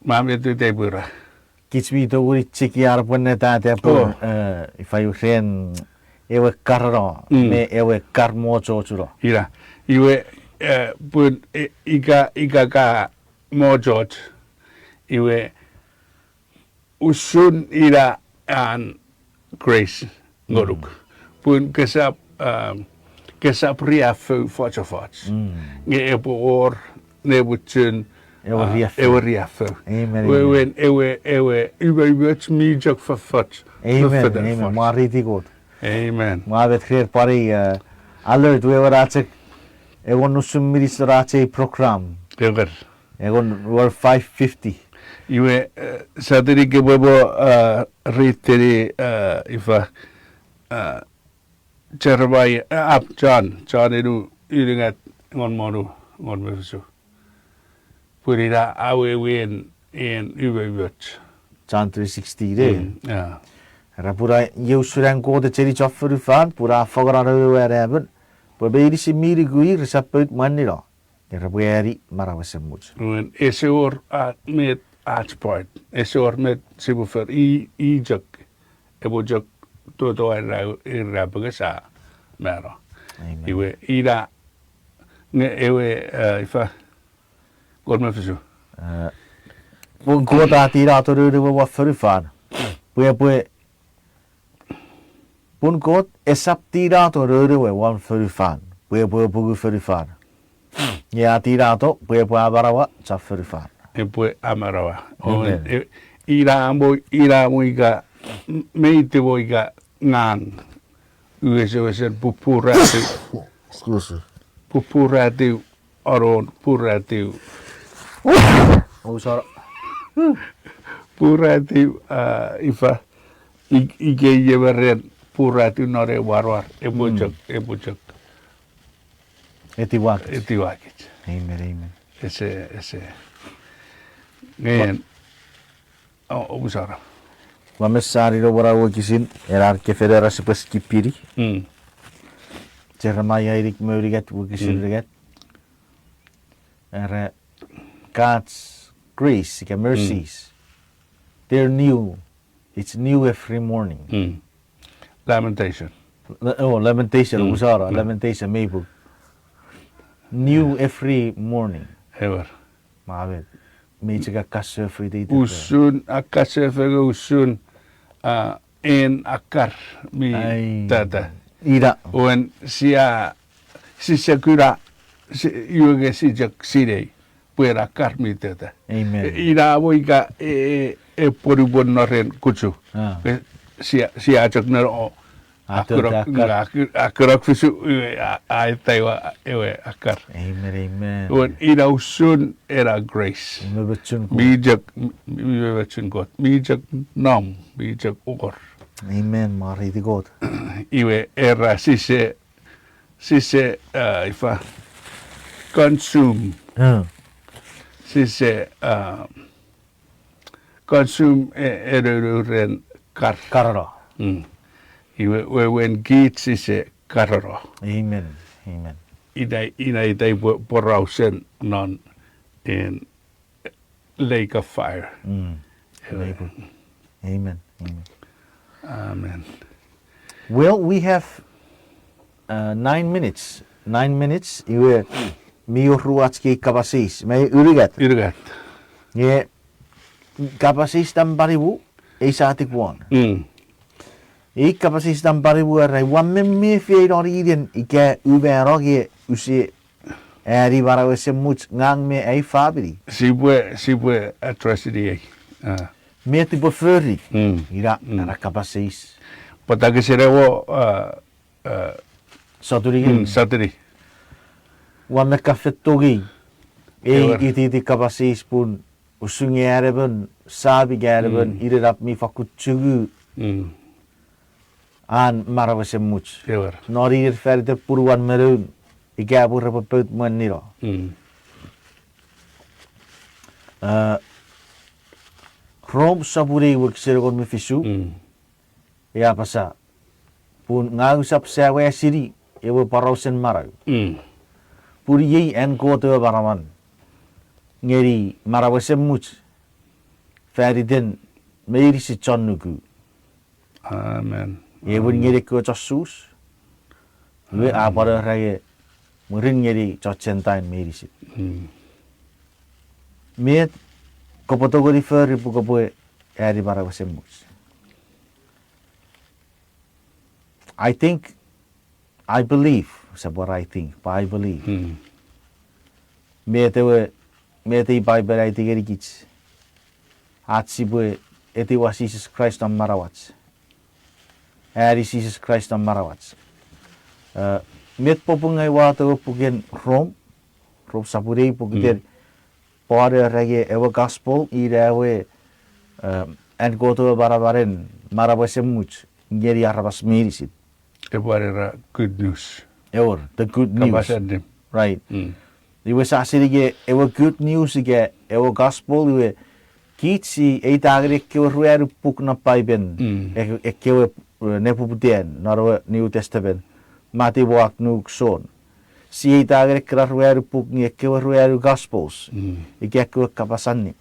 ma met tei pwe ra. Kich mi tongeni cheki ar pwe ne tata pwe, e, ifa ren ewe karano, me ewe kar mochochuno. Ina, iwe, e, pun, e, ika, ika ka mochoch, iwe, usun ina an grace ngonuk. Pun kesap, um, kesap riaffou fochofoch. Nge epwe wor ne muchun ewe riaffou. Wewen ewe, ewe umoumoch mi chok fofoch. Amen, amen. Mwareiti Kot. Amen. Mwa met rer pwan ei, e, alert, wewen a chok engon usun minich non ach ei program. Engon, wor five fifty. Iwe, e, sa teni kepwe mo, e, read teni, e, ifa, e, Jeremiah, e, ap, John, John inu, unungat, engon me wonu, engon me fisu. Pun ina awewen en umoumoch. John three sixteen, e? Era pun iei usun an Kot echeni chon fonufan, pun a fangeno noun we anaemon, pwe meinisin mi nuku i resap pout mwanino, nge repwe ani manau esemuch. Ese wor, a, met ach part. Ese wor met sipwe fori, i, i chok, epwe chok toto ira, ira pwe kese mano. Amen. Iwe, ina, nge ewe, eh, ifa, Kot me fisu. Eh, pun Kot a tinato noun ewe won fonufan. Pwe epwe Pun Kot esap tinato noun ewe won fonufan pwe epwe apungu fonufan. Nge a tinato pwe epwe amanaua chon fonufan. Epwe amanaua. Amen. Ina mo, ina mo ika, m-, meiti mo ika ngang. Uwesewesen pupuratiw. Excuse me. Pupuratiw, anon puratiw. Oh, sorry. Puratiw, ah, ifa. Ik-, ikei iei me ren puratiw non ei waroar, epwe chok, epwe chok. Etiwakich. Etiwakich. Amen, amen. Ese, ese. Ngen, o, omusano. Ua mesani no wona wokisin, ena kefen era sipwe skipini. Jeremiah inik me unungat wokisin unungat. Era God's grace, ika mercies. They're new. It's new every morning. Lamentation. Le-, oh, Lamentation, omusano, Lamentation, mei puk. New every morning. Ewer. Mamet. Mi chok akasefo iteiten. Usun akasefo nge usun, ah, en akkar mi tata. Ina. Wen sia, sise kuna, iwe nge si chok sinei pwe en akkar mi tata. Amen. Ina mo ika e, e, e pwonupwon non ren kuchu. Sia, sia chok neno, a, a kunok fisu, iwe, a, a ita ewe, ewe akkar. Amen, amen. Wen ina usun ena grace. Mi chok, mi, mi mochen Kot. Mi chok nom, mi chok wor. Amen, mwareiti Kot. Iwe era sise, sise, ah, ifa, consume. Sise, ah, consume e, e, e, ren kar. Karano. Iwe, wewen kich sise karano. Amen. Amen. Ina, ina ita pwe, porausen non in lake of fire. Amen. Amen. Amen. Well, we have, uh, nine minutes. Nine minutes, iwe mi wor ruach kei kapas eis. Me unungat. Unungat. Nge kapas eis nampa nimu, ei sa tik won. Ei kapas eis nampa nimu era, ua memefi ei non inen ika ua mano nge use ani manau esemuch ngang me ai famini. Sipwe, sipwe address-ini ei. Met upwe fori. Ina, ena kapas eis. Pwata kese ewe, ah, sotuni. Sotuni. Ua mefi fen tongei ei ititin kapas eis pun usun nge an emon sam ika an emon inenap mi fakkun chungu an manau esemuch. Non inen faniten punuan me noun ika pwe repwe pout mwanino. Rom sopun ew wokisin engon me fisu. E apasa, pun ngang usap sawasini ewe porausen manau. Pun iei an Kot ewe manaman ngeni manau esemuch faniten meinisin chon nuku. Amen. Ewin ngeni ekkewe chon Sus, iwe a pwan era nge mwirin ngeni chon Gentile meinisin. Met kopwe tongeni fori pwe kopwe ani manau esemuch? I think, I believe, sap what I think, but I believe. Met ewe, met ei Paipen a aiti ngenikich, ach sipwe etiwa Jises Kraist non manauach. Ani Jises Kraist non manauach. Met popun ngang ua wato ewe puken Rom, Rom sopun ew, pokiten Paul a era nge ewe gospel ina ewe, an Kot ewe manamanen manau esemuch ngeni aramas meinisin. Epwe era good news. Ewer, the good news. Kapas allim. Right. Iwe sia sinei nge ewe good news ika ewe gospel iwe kich si eita ngeni ekkewe ruanu puk non Paipen, ekkewe nepoputan non ewe New Testament, Mati, Mark, Luk, Jon. Si eita ngeni ekkena ruanu puk nge ekkewe ruanu gospels, ika ekkewe kapas allim.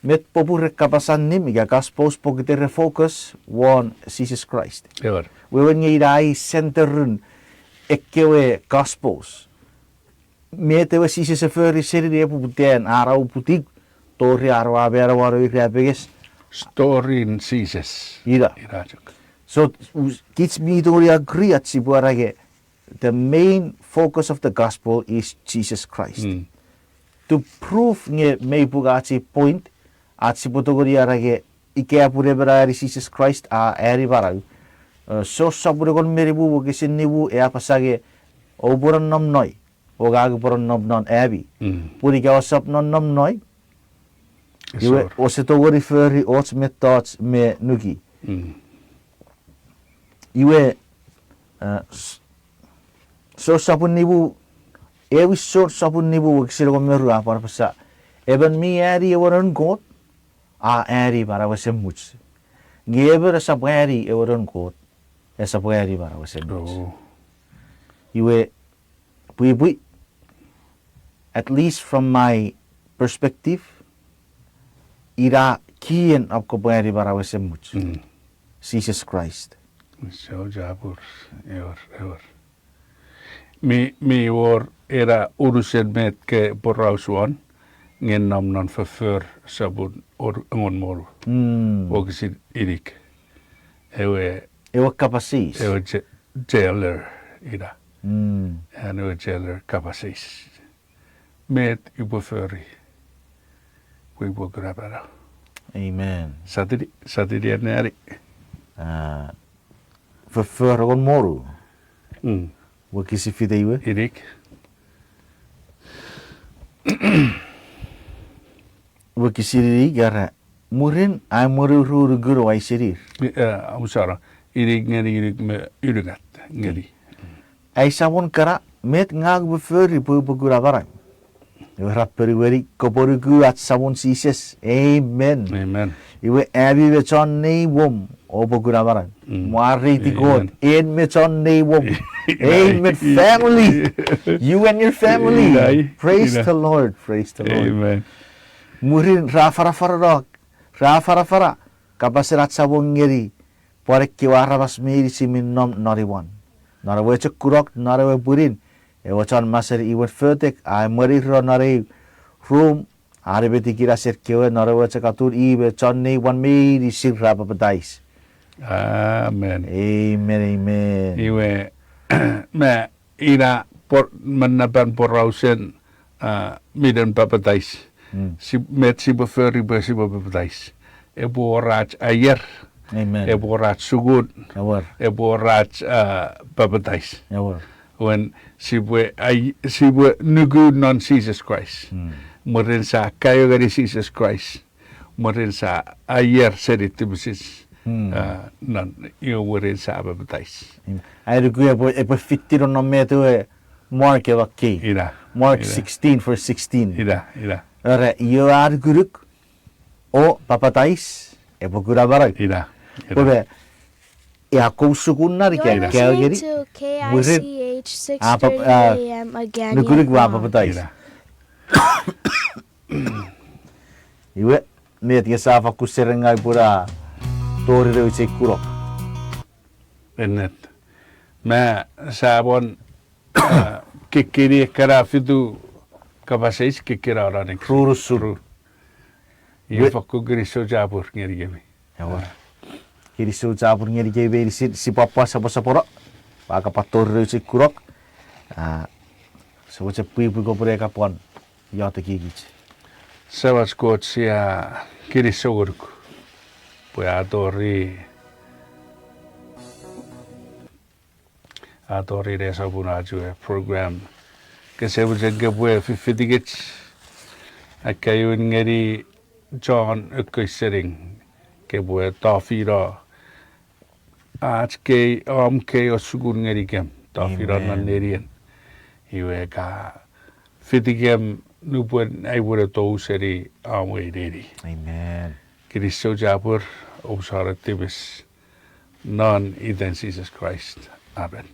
met popun re kapas allim ika Gospels pokiten re focus won Jises Kraist. Wewen nge ina ai senterin ekkewe Gospels. Met ewe Jises e fori seni ne poputan an we uputiw, tori an we mano won ewe irapenges. Storyn Jises. Ina. So, kich mi tongeni agree ach sipwe era nge the main focus of the gospel is Jesus Christ. To prove nge mei pung ach ei point, ach sipwe tongeni era nge ika pun emon a ani Jises Kraist a ani manau. Jon sopun engon me nimu wokisin nimu e apasa nge, oupwe nonnom noi, o ngang upwe nonnom non ami. Pun ika ousap nonnom noi, iwe ouse tongeni fori och mettoch me nuki. Iwe, Jon sopun nimu, ewe Jon sopun nimu wokisin engon me ru a pwan apasa, emon mi ani ewe Noun Kot a ani manau esemuch. Nge emon esap ani ewe Noun Kot esap ani manau esemuch. Iwe, pwipwi, at least from my perspective, ina kien om kopwe ani manau esemuch. Jises Kraist. Jon sopun, ewer, ewer. Mi, mi wor ena unusen met ke poraus won, nge nom non Foffor sopun engon me wonu. Wokisin inik. Ewe, ewe kapas eis. Ewe jailer ina. An ewe jailer kapas eis. Met upwe fori pwe upwe kuna manau? Amen. Satini, Satini anneani. Foffor engon me wonu. Wokisin fite iwe. Inik. Wokisin inik era, mwirin ai mwenuru nukun o aisenir. Omusano, inik ngeni inik me unungat ngeni. Ai samon kana, met ngang upwe fori pwe upwe kuna manau? Iwe ra ponueni, kopwe nuku ach Samon Jises. Amen. Iwe ami me chon neimwom oupwe kuna manau. Mwareiti Kot, en me chon neimwom. Amen, family. You and your family. Praise the Lord, praise the Lord. Mwirin ra afanafana, ra afanafana kapasen ach Samon ngeni pwan ekkewe aramas meinisin mi nom non imwan. Non ewe chok kunok, non ewe pwinin, ewe chon maseni imwen fotek a emweniro non ei rum, a nimetikina sen kewe non ewe chok atun i me chon neimwan meinisin ra papatais. Amen. Amen, amen. Iwe, me ina mannapan porausen minen papatais. Met sipwe fori pwe sipwe papatais? Epwe wor ach aier, epwe wor ach sukun, epwe wor ach papatais. Wen sipwe, sipwe nuku non Jises Kraist. Mwirin sia kaeo ngeni Jises Kraist. Mwirin sia aier seni tipisich. Non, iwe mwirin sia papatais. Ai nuku epwe, epwe fiti non met ewe Mark ewe kei. Mark sixteen, verse sixteen. Era, io a nukunuk o papatais epwe kuna manau. Pwe me, ia kou sukun nan ika kaeo ngeni, mwirin a nukunuk we a papatais. Iwe, met nge sia fakkun serengaw pwe a tori nouch ei kunok? Ennet. Me sia pwan kikkini ekkana fitu kapas eis, kikkina non unusen. Iwe fakkun kinisou chapur ngenikemi. Kinisou chapur ngenikemi meinisin, sipwe pwan soposopono. Pwe a kapwan tori nouch ei kunok. Sia mochen pwipwi kopwe ne kapwan iotekikich. Semach Kot, sia kinisou ngonuk pwe a tori a tori ne sopun ach we program. Kose mochen kopwe fiffitikich, akkaewin ngeni chon ekkewe sening, kopwe tofino ach kei, om kei osukun ngenikem, tofino non nenien. Iwe ka fitikem nupwen ai upwe ne tou seni om we neni. Kinisou chapur, omusano tipis. Non iten Jises Kraist, amen.